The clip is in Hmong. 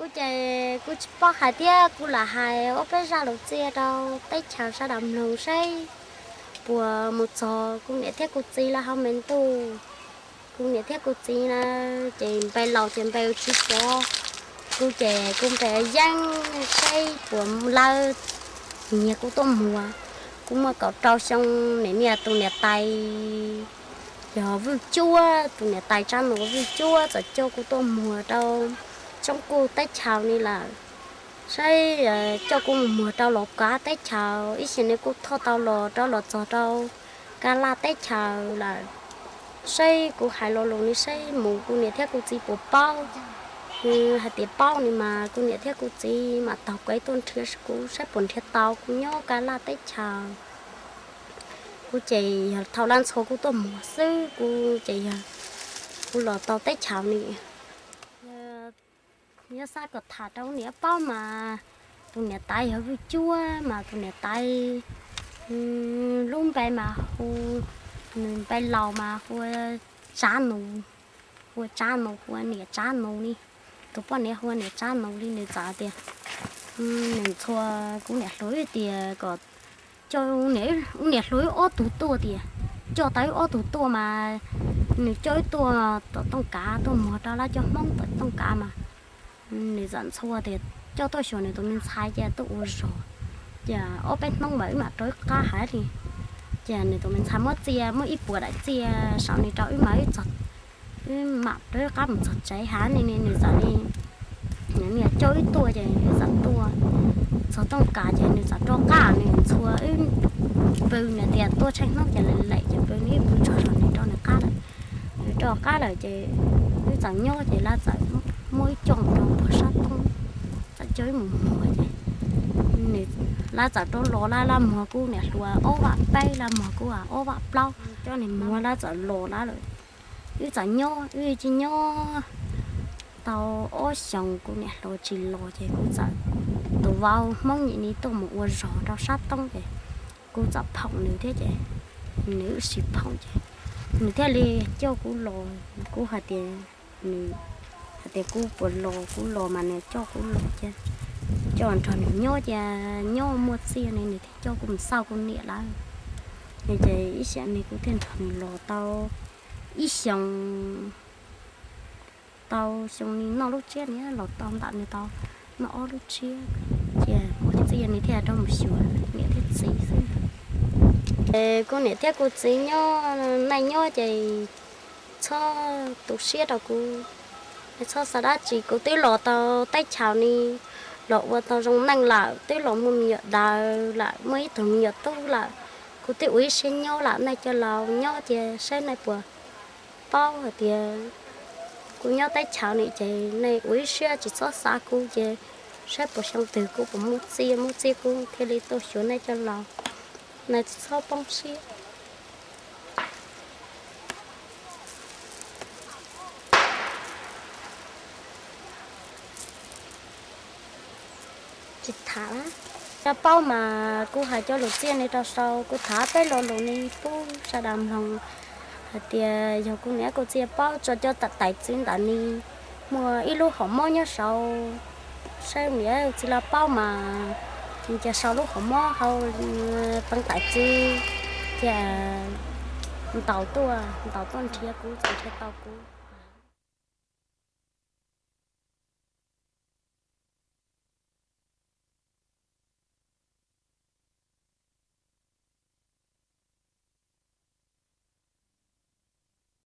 Kuv ces kuv tsis paub hais thiab, kuv lam hais ob peb zaj lus txiaj rau teb chaws sawv daws mloog saib puas mus txog kuv niam thiab kuv txiv lawv hauv me ntuj. Kuv niam thiab kuv txiv na, ces npe laus ces npe ua Tswv Pov, kuv ces kuv npe Yeeb, saib puas lawv nyiag kuv tuaj muag. Kuv muaj kaum rau xyoo, niam niam tus niam tais yog Vwj Cuab, tus niam tais Tsab Nus Vwj Cuab txawm coj kuv tuaj muag rau Tsoob Kuj teb chaws ni lawm. Saib coj kuv mus muag rau Lauj Kav teb chaws, ib xyoos ne kuv thauj tau los rau los txog rau Kab Laj teb chaws lawm. Saib kuv hais lo lus ni saib mus kuv niam thiab kuv txiv puas paub. Hais tias paub ni mas kuv niam thiab kuv txiv mam taug kev tuaj nrhiav kuv saib puas nrhiav tau kuv nyob Kab Laj teb chaws. Kuv ces yog thaum lawv ntxhua kuv tuaj muag xwb, kuv ces yog kuv los tau teb chaws ni. Nyob sab kom tham rau niam paub mas tus niam tais yog Vwj Cuab mas tus niam tais lub npe mas hu, nws npe laus mas hu Tsav Nus, hu Tsav Nus, hu niam Tsav Nus li. Tus poj niam hu niam Tsav Nus li, nws txawm tias, nws ntxhua kuv niam hluas tias kom coj wb niam hluas wb ob tug tuaj tias, coj tau wb ob tug tuaj mas nws coj wb tuaj tom Tooj Kav tuaj muag rau lawv cov Hmoob tom Tooj Kav mas nws txawm ntxhua tias coj tuaj xyuas nws tus me ntxhais ces tuaj ua zog, ces ob peb hnub mas wb mam rau wb qab hais li. Ces nws tus me ntxhais muab txiaj, muab ib puas daim txiaj saum ni rau wb mas wb mam rau wb qab mus txog tsev hais li. Nws txawm li, nws coj wb tuaj ces wb txawm tuaj txog Tooj Kav ces nws txawm rov qab, nws ntxhua wb pw, nws tias tuaj tsheej hnub ces lem lem ces pw ib pw tsaug zog nws rov nws qab lawm. Nws rov qab lawm ces wb txawm nyob ces lawv txawm muab wb coj mus rau puag sab toob, txawm coj wb mus muag ces lawv txawm rov los, lawv muag kuv niam hluas ob vam peb, lawv muag kuv ob vam plaub, coj niam muag lawv txawm los lawv lawm. Wb txawm nyob, wb cia nyob tau ob xyoos kuv niam hluas tsis los ces kuv txawm, tus vauv Hmoob Nyem Nis tuaj mus ua zog rau sab toob ces kuv txawm phoom nws thiab ces nws wb sib phoom ces nws thiaj li coj kuv los. Kuv hais tias, nws hais tias kuv puas los, kuv los mas nws coj kuv los ces coj nrog nws nyob ces nyob muaj txiaj ne nws thiaj coj kuv mus xauj kuv niam lawv. Ces ib xyoos ne kuv thiaj nrog nws los tau ib xyoos, tau xyoo ni noj lub tsiab ne los tau ntawm nws tau noj ob lub tsiab ces muaj txiaj nws thiaj rov mus xyuas niam thiab txiv xwb. Ces kuv niam thiab kuv txiv nyob, nej nyob ces txhob tu siab rau kuv, txhob xav dab tsi. Kuv twb los tau teb chaws ni, los ua tau zoo neej lawm, twb los muaj me nyuam dawb lawm, muaj ib tug me nyuam tub lawm. Kuv twb ua ib siab nyob lawm, nej cov laus nyob ces saib nej puas paub hais tias kuv nyob teb chaws ni ces nej ua ib siab tsis txhob xav kuv ces saib puas xyoo twg kuv puas muaj txiaj, muaj txiaj kuv thiaj li tuaj xyuas nej cov laus. Nej tsis txhob poob siab. Tsis tham, cov paub mas kuv hais cov lus txiaj ne rau sau, kuv tham peb lo lus ne pub sawv daws mloog hais tias yog kuv niam kuv txiv paub tso cov tais txwv ntawm ni muaj ib lub hom mob nyob saud, saib niam txiv lawv paub mas nws cia sau lub hom mob hauv peev tais txwv, cia ntaus tuaj, ntaus tuaj nrhiav kuv, txawm nrhiav tau kuv.